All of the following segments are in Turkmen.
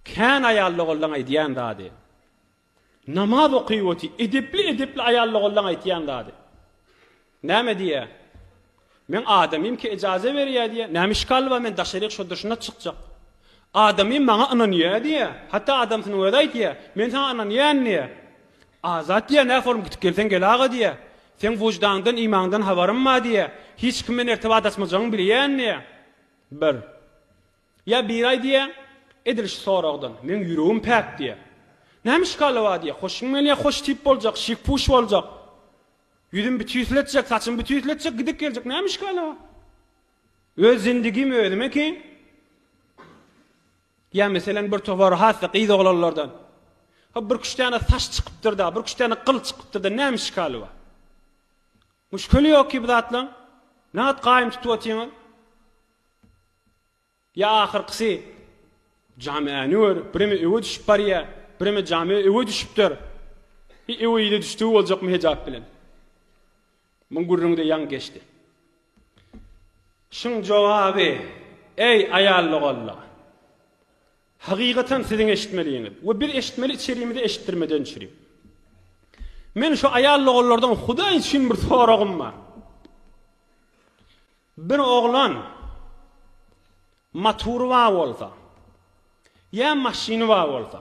Kän aýal-ogullaň aýdýan zady. Namaz okyp oty, edepli-edepli aýal-ogullaň aýtýan zady. Näme diýýä? Meň adamym ki ejaza berýä diýýä. Näme işgal bar, men daşaryk şo durşuna çykjak. Adamym maňa ynanýa diýýä. Hatda adamsynyň özi aýtýa. Men saňa ynanýan diýýä. Azat diýýä, nä form gitip gelseň gel aga diýýä. Seň wyždandan, imandan habarym bar diýýä. Hiç kim bilen ertibat açmajagyňy bilýän diýýä. Bir. Ýa biri aýdýa, edil şu soragdan, meň ýüregim päk diýýä. Näme işgali bar diýýä, hoşuň gelýä hoş tip boljak, şik-puş boljak. Ýüzüm bütüsletjek, saçym bütüsletjek, gidip geljek, näme işgali bar? Öz zindigim özümeki. Ýa meselem bir topar has-da gyz oglanlardan. Ha bir küç däne saç çykypdyr-da, bir küç däne gyl çykypdyr-da, näme işgali bar? Muşkeli ýok ki bu zatlaň. Näat gaýym tutup otyňyz? Ýa ahyrkysy, jamiäni gör, bireme öwe düşüp barýa, bireme jamiä öwe düşüpdir. Bi öwe ýüze düşdügi boljakmy hejap bilen? Muň gürrüňi-de ýaňy geçdi. Şuň jogaby, eý aýal-doganlar! Hakykatan siziň eşitmeliňiz we biz eşitmeli içerimizi eşitdirmeden çüri. Men şu aýal-doganlardan Hudaý üçin bir soragym bar. Bir oglan matury bar bolsa, ýa maşyny bar bolsa,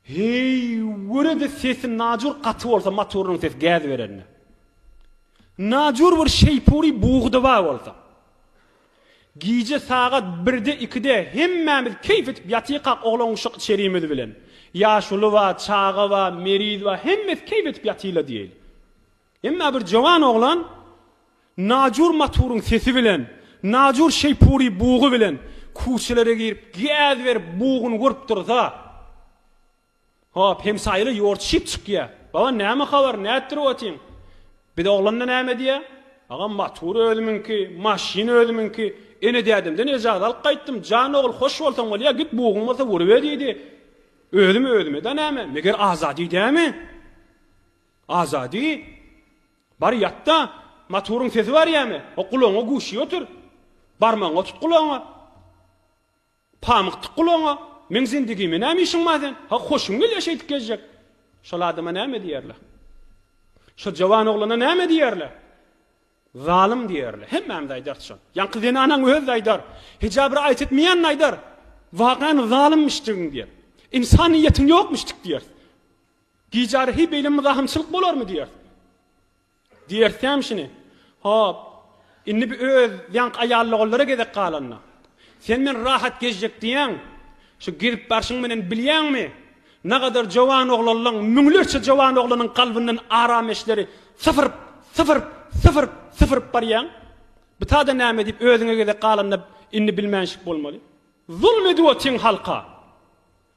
heý, görede sesi najur gaty bolsa maturynyň sesi gäz berende. Najur bir şeýpury bugy-da bar bolsa. Gije sagat birde ikide hemmämiz keýp edip ýatykak oglan-uşak içerimiz bilen. Ýaşuly bar, çaga bar, meriz bar, hemmesi keýp edip ýatyla diýeli. Emma bir jowan oglan Najur maturyň sesi bilen, Najur şeýpury bugy bilen kuçelere girip gäz berip buguny görüp dursa, hop, hemsaýalar ýortuşyp çykýa. Baba näme habar, nätdirip otyň? Biz oglanda näme diýýä? Agam matur özümiňki, maşyn özümiňki, ene-dädemden ejaza alyp gaýtdym, jan ogul hoş bolsaň bolýa, git buguň bolsa uruber diýdi. Özüm özüme-de näme, meger Azady dämi? Azady, bar ýat-da, motoryň sesi barýamy? O gulagyňa guşy otur. Barmagyňa tut gulagyňa. Pamyk tyk gulagyňa. Meň zindigime näme işiň bar sen? Ha, hoşuň gelýär şeýdip gezjek. Şol adama näme diýerler? Şo jawan oglana näme diýerler? Zalym diýerler. Hemmämiz aýdarys şony. Ýaňky zenanaň özi-de aýdar. Hijab riaýat etmeýän-de aýdar. Wakan zalymyşdygyň diýer. Ynsanyýetiň ýokmuşdyk diýer. Gijara heý beýle myzahymçylyk bolarmy diýeris. Diýerisem şuny. Hop, indi bi öz ýaňky aýallogallara gezek galanda. Sen men rahat gezjek diýýäň. Şu gezip barşyň menen bilýäňmi? Nagadar jowan oglanlaň, müňlerçe jowan oglanyň kalbyndan arameşleri sypyryp, sypyryp, sypyryp, sypyryp barýaň. Bu tada näme diýip özüňe gezek galanda indi bilmänşik bolmaly. Zulm edip otyň halka.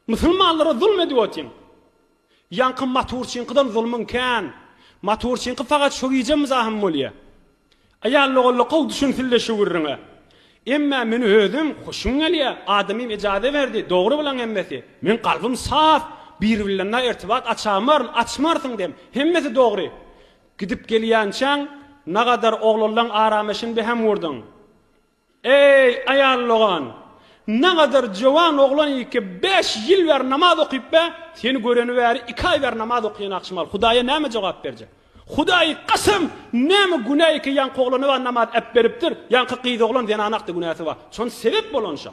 Musulmanlara zulm edip otyň. Ýaňky maturçyňkydan zulmuň kän. Maturçyňky fakat şo gije myzahym bolýa. Aýal-ogully gowy düşünsinle şu gürrüňe. Emmä men özüm hoşum gelýä. Adamym ejaza berdi. Dogry bulaň hemmesi. Meň kalbym saf. Biri bilen na ertibat açamaryn, açmarsyň dem. Hemmesi dogry. Gidip gelýänçäň nagadar oglanlaň arameşini behem urduň. Eý, aýal dogan! Nagadar jowan oglan iki bäş ýyl bäri namaz okyp bä, seni göreni bäri iki aý bäri namaz okaýan akşamal Hudaýa näme jogap berjek? Hudaýy kasam, näme günä iki ýaňky oglana bar namaz äpberipdir, ýaňky gyz oglan zenanakda günäsi bar. Şony sebep bolan şa.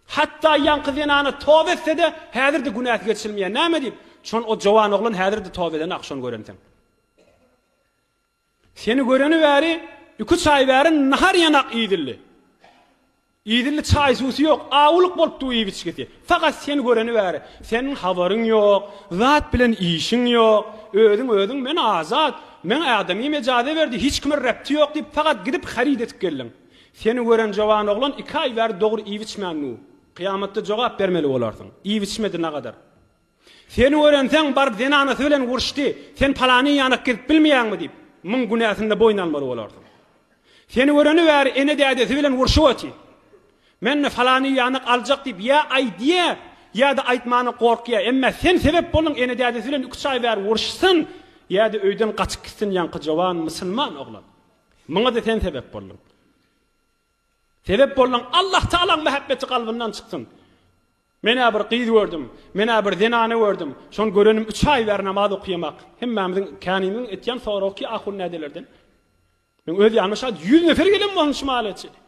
Hatda ýaňky zenana toba etse-de, häzir-de günäsi geçilmeýär. Näme diýip? Şon o jowan oglan häzir-de toba edenak şony görenseň. Seni göreni bäri iküç aý bäri nahar ýanak iýdildi. Iýdildi çaý-suwsy ýok, awulyk bolup dur iýip-içgisi. Fakat seni göreni bäri seniň habaryň ýok, zat bilen işiň ýok, özüň özüň men azat, meň adamym ejaza berdi, hiç kime repti ýok diýip fakat gidip haryt edip geldiň. Seni gören jowan oglan iki aý bäri dogry iýip-içmän dur. Kyýamatda jogap bermeli bolarsyň. Iýip-içmedi nagadar. Seni görenseň, baryp zenanasy bilen uruşdy, sen palany ýanak gezip bilmeýäňmi diýip, muň günäsini-de boýun almaly bolarsyň. Seni göreni bäri ene-dädesi bilen urşup otyr. Men-de falany ýanak aljak diýip ýa aýdýa, ýa-da aýtmana gorkýa. Emmä sen sebäp bolduň ene-dädesi bilen iki-üç aý bäri uruşsyn, ýa-da öýden gaçyp gitsin ýaňky jowan musulman oglan. Muňa-da sen sebäp bolduň. Sebäp bolduň Allah Tagalaň mähebbeti kalbyndan çyksyn. Men-ä bir gyz gördüm, men-ä bir zenany gördüm, şony görenim üç aý bäri namaz okaýamak. Hemmämiziň, känimiziň etýän soragy ki ahun nädelerden. Meň öz ýanyma şaýat ýüz nefer gelen bolsun şu mahala çenli.